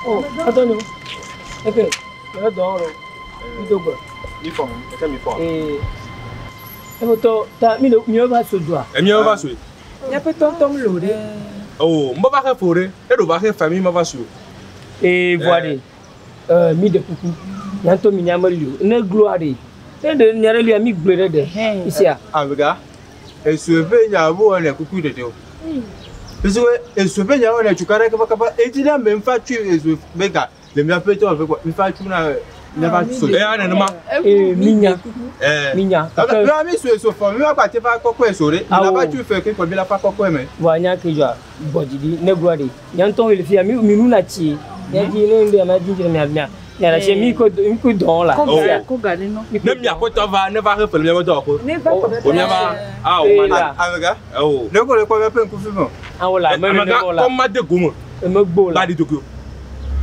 Oh, Antonio. Eke, me dɔ wɔrɔ. Mi do gbe. Mi fɔ, eke mi fɔ. Ee. Ebe ta mi le mi va so doa. Emi va so. Míaƒe tɔntɔm lo ɖe. Oh, mbɔ va xe fo ɖe. Eɖo va xe fa mi ma va so. Ee, voa ɖe. Mi ɖe kuku. Nyanto mi nya meli o. Ne gloa ɖe. Ne ɖe nya ɖe lia mi gblɔe ɖe ɖe. Isia. Amega, esu ƒe nya wo le kuku ɖeɖe o. Parce que esu ƒe nya wo le tsuka ɖe kaba kaba. Eti ɖe ame ŋfa tui esu ƒe ga le miaƒe tɔ ƒe kɔ ŋfa tsu na miaƒe so. Eya nenema. Ee, mi nya. Mi nya. Gake mi so esu fɔ mi ma gba te va kɔkɔ esu ɖe. Mi la va tui fɛ ke kɔ mi la fa kɔkɔ me. Voa nya ke dzɔa gbɔ dzi ɖi ne gloa ɖe. Nyantɔ le fia mi mi nu na tsi. Nya dzi ne ŋɖe ma dzi dzi mia mia. Mia la tsi mi ko mi ko dɔn la. Ko ga ne no. Ne miaƒe tɔ va ne va xe fe le miaƒe dɔwɔƒe. Ne va kɔ O miava a o ma na. Amega. Oh. Ne ko le kɔ miaƒe ŋkufi me. Awo la me Amega ne la. kɔ ma de gome. Eme gbo la. Ba ɖi dokio.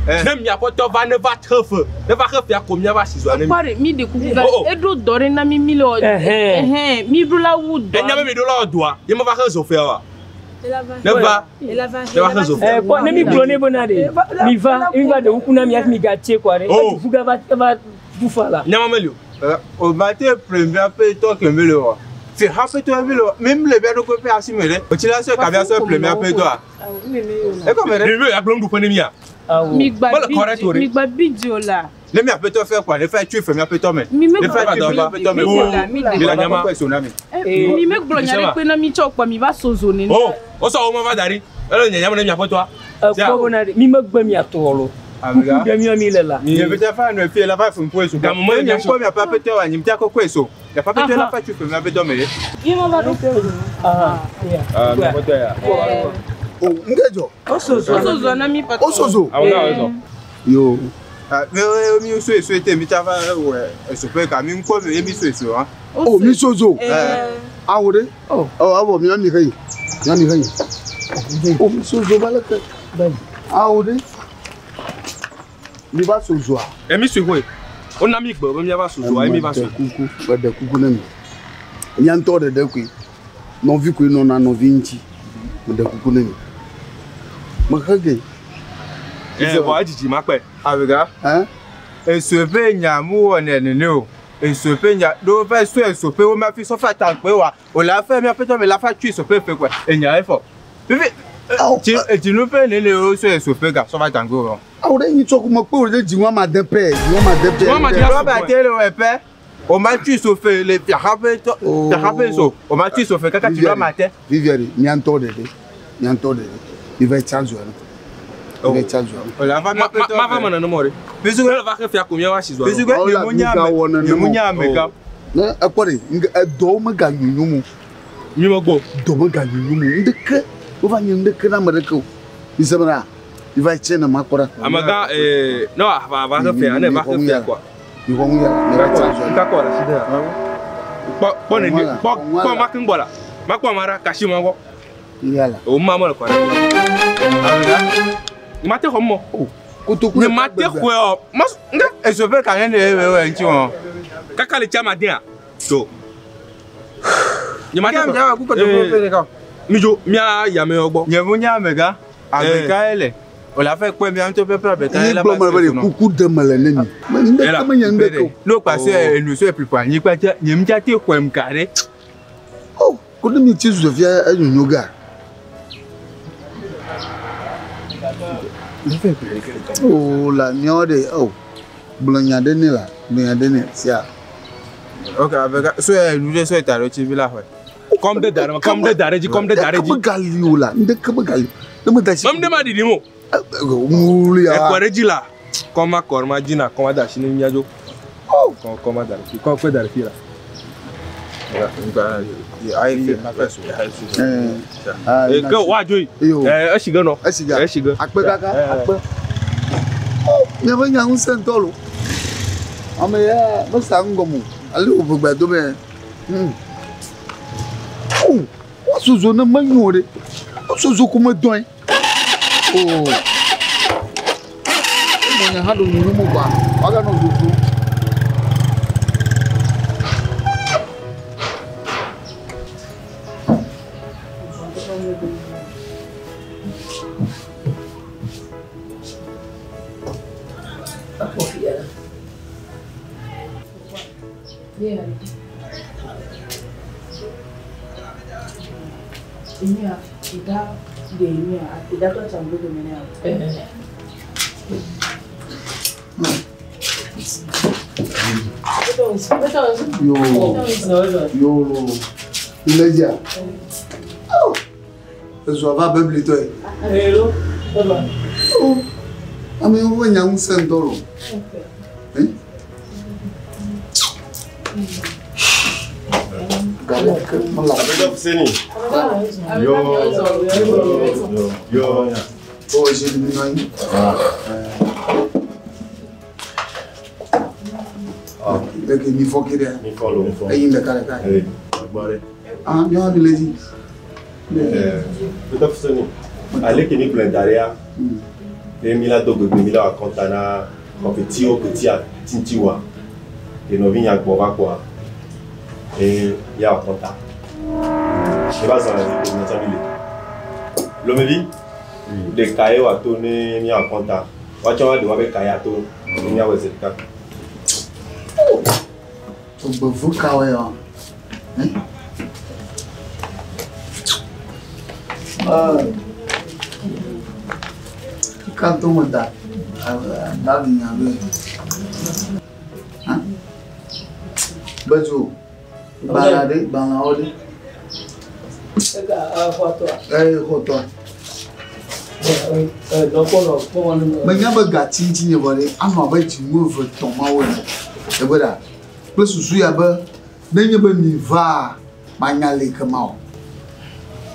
Ne miaƒe tɔ va ne va xe fe ne va xe fea ko miava si zɔa ne mi. Kpɔ ɖe mi ɖe kuku ga. Oh, oh. Eɖo dɔ ɖe na mi mi le wɔ. Ɛhɛn. Ɛhɛn. Mi ɖo la wu dɔ. Enya be mi ɖo la wɔ dɔa ye ma va xe zo fea wa. Ne va ne va xe zo fea. Kpɔ ne mi gblɔ ne bena ɖe mi va mi va ɖe ŋku na mi hafi mi gatse kɔa ɖe. Oh. Fuga va va fufa la. Nyama meli o. O ma te ƒle miaƒe tɔ ke mi le wɔ. Fi haƒe tɔ mi le wɔ. Mi mi le mia ɖokui ƒe asi me ɖe. O tsi la sɔ kabia sɔ ƒle miaƒe tɔa. Ekɔme ɖe. Mi mi agblɔ nuɖuƒe ne mia. Awo. Mi gba Mele bi correct o ɖe. mi gba bi dzo la. Ne miaƒe tɔ fɛ kɔa ne fɛ tui fɛ miaƒe tɔ me. Mi me Ne fɛ gblɔ tui fɛ miaƒe tɔ me. mi de la mi de Mi la Nyama. kɔkɔ eso na mi. Mi me gblɔ nya ɖe kpe na mi tsɔ kpɔ mi va sozo nene. Oh, o sɔ wo ma va da ɖi. Ele nye nyama ne miaƒe tɔa. Ekpɔ bena ɖe mi megbe mia tɔ lo. Amega. Kuku ɖe mia mi le la. Nye ƒe fa nɔ fie la va fun ko eso. Gamu me nye nya ŋkɔ miaƒe aƒetɔ wa nye ŋutia kɔkɔ eso. Miaƒe aƒetɔ la fa tui fɛ miaƒe tɔ me ɖe. Mi ma va ɖo. Aha. Ya. Ah, miaƒe tɔ ya. O ŋgedzɔ. O sozo na mi patron. O sozo. Awo na wo sɔ. Yo. Mi mi so eso te mi tsa va wɔ eso ƒe ga mi ŋkɔ mi ye mi so eso hã. O mi sozo. Awo ɖe. Oh. Ɔ awɔ mi ami xeyi. Mi ami xeyi. O mi sozo va leke. Awo ɖe. Mi va sozoa. Emi sue koe. O na mi gbe be miava sozoa ye mi va Meɖe sue. kuku meɖe kuku ne mi. Mía ŋutɔ ɖeɖe koe. Nɔvi koe nɔna nɔvi ŋuti. Meɖe kuku ne mi. Mexe ge. Eh, vɔ edzidzi ma kpe. Amega. Hein? Eso ƒe nya mu wɔ nɛ nene o. Eso ƒe nya ɖo va so eso ƒe wo ma fi sɔfa ta kpe wa. O la fɛ miaƒe tɔ me la fa tui so ƒe fe kɔe. Enya efɔ. Fifi tsi etsinu ƒe nene o so eso ƒe ga sɔfa ta kpe o. Awo ɖe nyi tsɔ ko mekpe wo ɖe dziŋua ma de pɛ. Dziŋua ma de pɛ. Dziŋua ma de- Rɔba te le wɔ ƒe. O ma tui so fe le fiaxa ƒe tɔ Oh. fiaxa ƒe so. O ma tui so fe kaka tsi ɖo ama te. Vivia ɖe mía ŋutɔ ɖeɖe. Mía ŋutɔ ɖeɖe. Mi va tsa zɔa ne. Mi va tsa zɔa ne. O la va Ma miaƒe tɔ ma va me nenema o ɖe. Fisu Ne le va xe fia ko miava si zɔa. fisu ke Awo la nye mu nya mi gawɔ ame nenema nye mu o. nya amega. Ne ekpɔ ɖe ŋge edɔwo meganyonyom o. Mi me gbɔ. Dɔ meganyonyom o. Ŋɖeke wova nye ŋɖeke na ame ɖeke o. Mi se bena mi va tse ne ma kpɔ ɖa. Amegã eh ne va va xe fia ne va xe fia kɔa. Mi xɔ ŋu ya la mi va tsa zɔa ne. Nka kɔ la si de ya. Kpɔ kpɔ ne kpɔ kpɔ ma keŋ gbɔ la. Ma kpɔ ma ɖa kasi ma gbɔ. Ya la. O ma me le kɔ ɖe. Amega. Nye ma te xɔ mɔ. Kotoku Nye ɖeka ma te gbegbe. xɔe o. Ma nka Eso ƒe ka ne ne wɔ ŋuti wɔn. kaka le tsa ma dea. To. Nye ma te Ke xɔe. mi kuku to ƒe ɖeka. Mi dzo mia yame gbɔ. Nye mu nya amega. Amega ye le. O la fɛ kpɔe mia ŋutɔ ƒe ƒe amega ye Nye la gblɔ me be ɖe kuku ɖe me le ne mi. Me ŋɖeke menye ŋɖeke o. N'o kpa se enu so eplipo anyigba dze nye mu dza te xɔem ga ɖe. O ko ne mi tsi zɔ fia enyonyo ga. O la miawo ɖe o gblɔ nya ɖe ne la gblɔ nya ɖe ne sia. Ok amega so enu ɖe so eta ɖe tsi vi la xɔe. Kɔm ɖe da ɖe kɔm ɖe da ɖe dzi kɔm ɖe da ɖe Ŋɖeke dzi. megali o la ŋɖeke megali o. Ne me da si. Mem ɖe ma ɖiɖim o. Ŋu ya. Ekɔ ɖe dzi la. Kɔm ma kɔ ɖe ma dzi na kɔm ma da asi ne mia dzo. Kɔm kɔm ma da ɖe fi kɔm kpe da ɖe fi la. Ayi fi ma fɛ so. Ɛɛ. Ke wa dzo yi. Iyo. Ɛ esi ge nɔ. Esi ga. Esi ge. Akpe kaka akpe. O miaƒe nya ŋusẽ ŋutɔ lo. Ame ya mesa ŋgɔme o. Ale wo ʋegbe do be. O wosozo ne menyo o ɖe. Wosozo ko medɔe. O. Emɔ nya hã ɖo nyonyom o kɔa woaganɔ zozo. Yo, yo, Iledia. Ezu ava beblitɔe. Hello, eva. Ame yiwo ƒe nya ŋusẽ ŋutɔ lo. Gale ke mele Aƒetɔ Fuseni. Yo, yo, yo. O zi mi nɔ anyi. Leke mi fɔ ke ɖea? Mi fɔ lo. Eyi ɖeka ɖeka. Ee, gbɔ ɖe. Ah, miawo mi le dzi. Aƒetɔ Fuseni, ale ke mi gblɔe da ɖea, ye mi la do gbegbe mi la wɔ akɔnta na kɔfitiwo keti atintiwa. Ke nɔvinya gbɔ va kpɔa, ye ya wɔ akɔnta. E va zã le ko miatsa mi le. Lomevi, ɖeka ye wòato ne miawɔ akɔnta. Woatsɔ woaɖe woabe ka ya to ne miawɔe zi ɖeka. Gbevu kawoe ya? Ka to me da da nya be. Bedzo, gbala ɖe, gbalawo ɖe. Ega xɔtɔa. Eye xɔtɔa. Dɔkpɔ nɔ kpɔ wɔn nu. Menya be gati ŋuti nye vɔ ɖe, anɔ abe dzinu eve tɔ̃ mawo ene. Ebe ɖa, kple susu ya be, nenye be mi vaa, manya le ke ma o.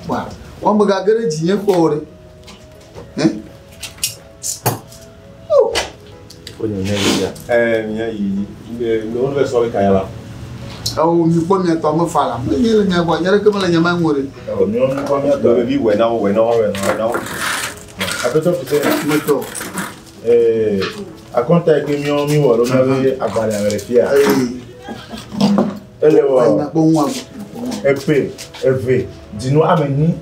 Wa, wɔn megage ɖe dzinye kpɔ o ɖe. Ɛɛ, mia yi, me wole sɔ be ka ya la. Awo mi kpɔ mia tɔ me fa la, menye le mia gbɔ, nye ɖeke mele nye ma ŋu o ɖe. Lomevi wɔ na wo, wɔ na wo, wɔ na wo. Aƒetɔ Fuseni. Metɔ. Akɔnta yi ke míawo mi wɔ ɖo míabe agbalẽ me le fia. Ele wɔ epe eve dzinu ame enyi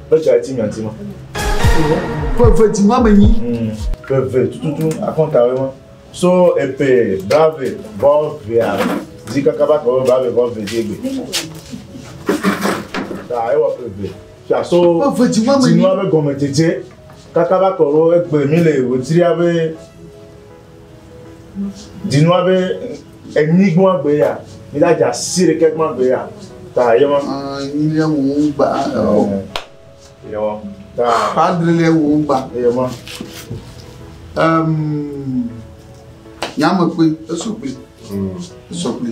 ƒe ga ti mia ti ma. Ƒe eve dzinu ame enyi. Ƒe eve tututu akɔntawoe ma. So epe brave vɔ vea dzi kaka va kɔ brave vɔ ve dzi egbe. Ta ewɔ ƒe eve. Fia so Ƒe eve dzinu ame enyi. dzinua be gɔmedzedze kaka va kɔ ɖo egbe mi le wòdzria be dzinua be enyi gbɔn gbe ya mi la dza si ɖeke gbɔn gbe ya ta ye ma. Enyilia wo gba. Ye ma. Ta. Padrelia wo gba. Ye ma. Nyame kpe esɔgbe. Esɔgbe.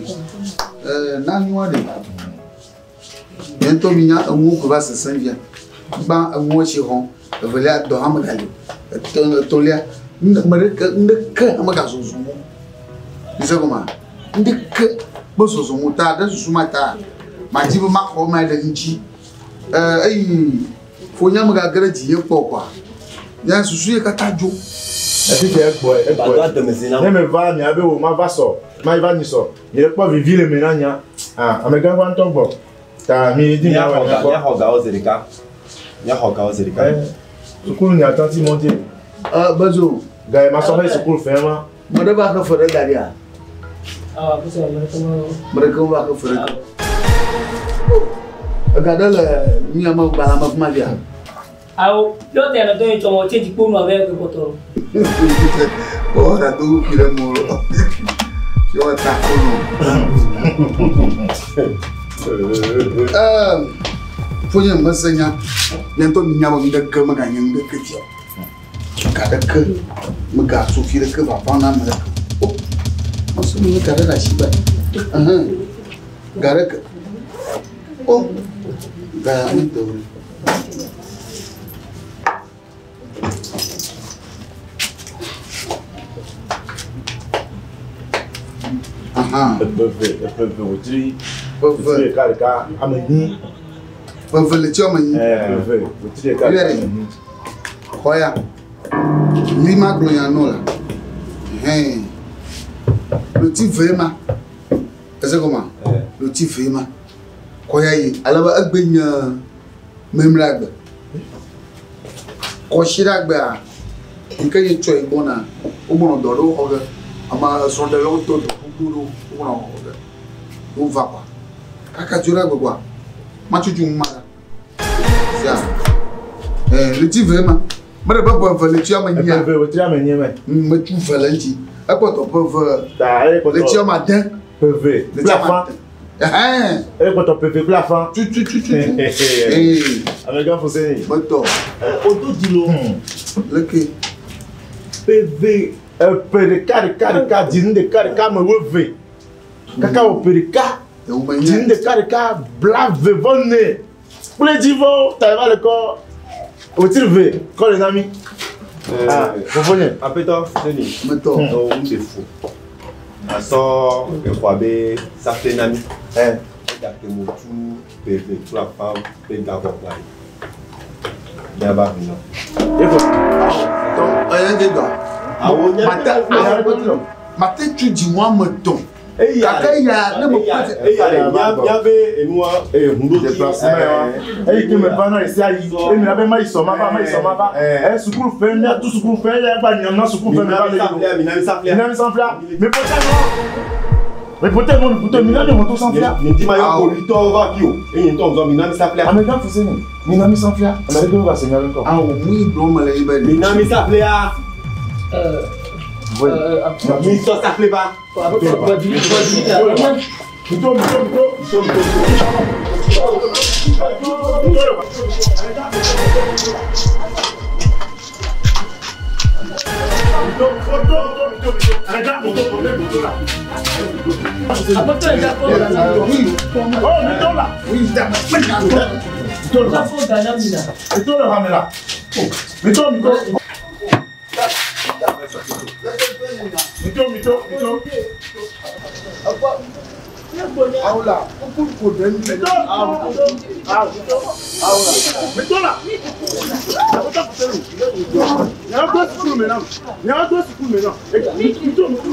Nanyua ɖe. Nye ŋutɔ mi nya enuwo ko va sesẽ via. Gbã enuwo tsi xɔm. Evelia dɔ hã megali o. Etɔ̃lia ame ɖeke ŋɖeke hã megazɔzɔm o. Mi se gɔmea? Ŋɖeke be zɔzɔm o ta ɖe susu ma ta madzi be maxɔ ema ɖe ŋuti. Eyi ƒonya megage ɖe dzinye kpɔ o kɔa, nye susu ye katã dzo. Efi tɛ egbɔe egbɔe. Ne me va mia be wo ma va sɔ, ma va nyi sɔ. Mi le kpɔ vivi le me na nya. Ah, amegã ƒe ŋutɔ gbɔ. Ta mi di mia wɔ mia kpɔ. Míaxɔ gawo zi ɖeka. Míaxɔ gawo zi ɖeka. Sukulu nya tati mɔdze. Bezo. Ga yi ma sɔ he sukulu fɛn ma. Me ɖe va xe fe ɖe da ɖia? Awa, kusa me ɖeke me. Me ɖeke va xe fe ɖe. Ega ɖe le mia me gbalẽ me kuma via? Awo, yɔ tɛ nɔ to yi tsɔmɔ tse dzikpo nu abe kpɔtɔ. Ɔ da do fi ɖe mo. Yɔ ta ko no. Fonye mese nya. Nye ŋutɔ mi nya be ŋɖeke meganye ŋɖeke dzi o. Ga ɖeke megatso fi ɖeke vava na ame ɖeke. O, mese mi ga ɖe ɖe asi ba. Ga ɖeke. O, ga ya mi te o. Epe eve wòdzri. Wòdzri ɖeka ɖeka ame enyi. Ƒe eve le tsi ame enyi. Eve wòdzri ɖeka ɖeka ame enyi. Xɔ ya. Mi ma gblɔ nya nɔ la. Hɛn. Loti ve ma. Ese gɔma? Loti ve ma. Xɔ ya yi ale be egbe nye memlagbe. Kɔsiɖagbea yi ke nye tsɔ yi gbɔna wogbɔnɔ dɔ ɖewo xɔ ge. Ame srɔ̃ɖelawo to dɔ gbogbo ɖewo wogbɔnɔ xɔ ge. Wova kɔa. Kaka dzo ɖe agbe kɔa. Matsutsu ŋu ma ɖa. Sia. Leti ve ma. Mele be ƒe eve leti ame nyia. Ƒe eve leti ame nyi me. Metsu ve le ŋuti. Ekpɔtɔ ƒe eve. Ta ekpɔtɔ. Leti ame ade. Ƒe eve. Kple afã. Ɛhɛn. Ekpɔtɔ ƒe eve kple afã. Tutututu. Ee. Amegã Fuseni. Metɔ. Odo dzi lo. Leke. Ƒe eve. Eƒe ɖeka ɖeka ɖeka dzinu ɖeka ɖeka ame wuieve. Kaka wò ƒe ɖeka. Dzinu ɖeka ɖeka blaeve vɔ ene. Kple dzivɔwo ta eva le kɔ wòtiri ve kɔ le na mi. Ah, fofonye. Aƒetɔ Fuseni. Metɔ. Tɔwo ŋu ɖe fu. Asɔ exɔa be safle na mi. Egake mo tu ƒe eve kple afã ƒe gaxɔxɔa yi. Miava mi nɔ. Efo. Tɔ eya dze dɔa. Awo nye. Mate tu dzinu ame etɔ̃. Eya Gake eya ne me kpɔ eya le miabe enua ehuɖo Déplacement eyi ke me va na esi ayi emi la be ma yi sɔma va ma yi sɔma va ɛ sukulu fɛ mia tu sukulu fɛ eya gba nyam na sukulu fɛ me va le yi Mina mi saflea. Mina mi sanflea. Mi pote nɔ. Mi pote nɔ mi pote mina mi moto sanflea. Mi ti ma yɔ politɔwo va fi o. Eye ŋutɔ ŋzɔ mina mi saflea. Amegã Fuseni mina mi sanflea. Ame ɖeke me va se nya ɖe ŋkɔ. Awo mu yi gblɔm mele yi be. Mina mi saflea. Mi sɔ safle va. Mito mito mito. Mito mito Oui. Oh, mito la. Oui, Mito le. Mito le rame la. Mito mito. Mito mito mito. Awo la, kuku ko ɖe mi. Mito. Mito la. Nyawo sukulu maintenant. Nyawo sukulu maintenant. Mito mito.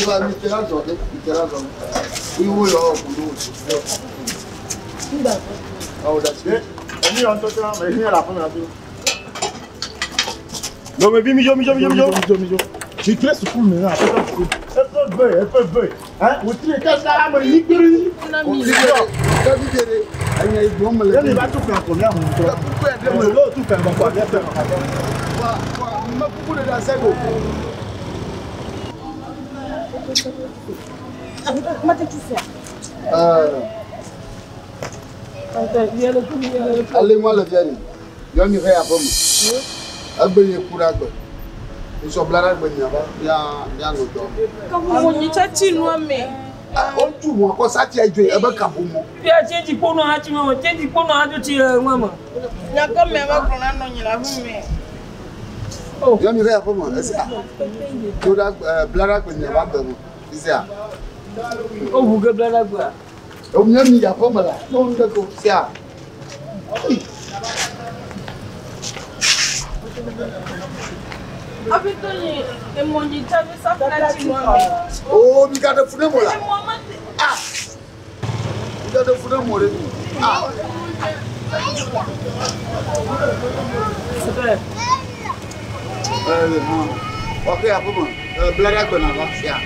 Nga mi tera zɔ ɖe, mi tera zɔ ɖe. Iwo yɔ kudo. Awo da si. Emi yɔ ŋutɔ tsã, me hiã le aƒeme la do. Non mais mi jo mi jo mi jo mi jo. Mi jo mi jo. Mi tre sukulu maintenant, aƒetɔ sukulu. Eƒe ve, eƒe ve. Hein, wòtri ɖeka sa ame yi kpiri. Na mi. Davi de ɖe, enya yi gblɔm mele. Yeli va tu fɛn ko mía ŋu ŋutɔ. Kuku ya ɖe me. Lo tu fɛn bɔ kɔ mía fɛn. Wa wa me kuku ɖe ɖe ase go. Ale ŋua le fia ɖe. Yɔ mi xe aƒe me. Egbe ye ku ɖe agbe. Nsɔ bla ɖe agbe miava mia mianɔ dɔ. Kaƒoƒo nyi tsa tsi nua me. Wotu ʋua kɔ satia dzoe ebe kaƒomɔ. Fia tsenji kponɔ hã tsi me, tsenji kponɔ hã dzo tsi le nua me. Nyake me va gblɔ na nɔ nyi le aƒe me. Yɔ mi xe aƒe me esia. Dzo ɖe agbe bla ɖe agbe miava gbe me. Isia. Woʋu ge bla ɖe agbea. Mía mi yi aƒe me la, ne wo ŋɖe ko sia. Aƒetɔ nyi emɔ nyi tsa be safla tsi nua me. Oo mi ga ɖe fu ne mo la. Emɔ ma te. Ah. Mi ga ɖe fu ne mo ɖe. Ah. Hã. Wɔ xe aƒe me. Bla ɖe agbe nava sia.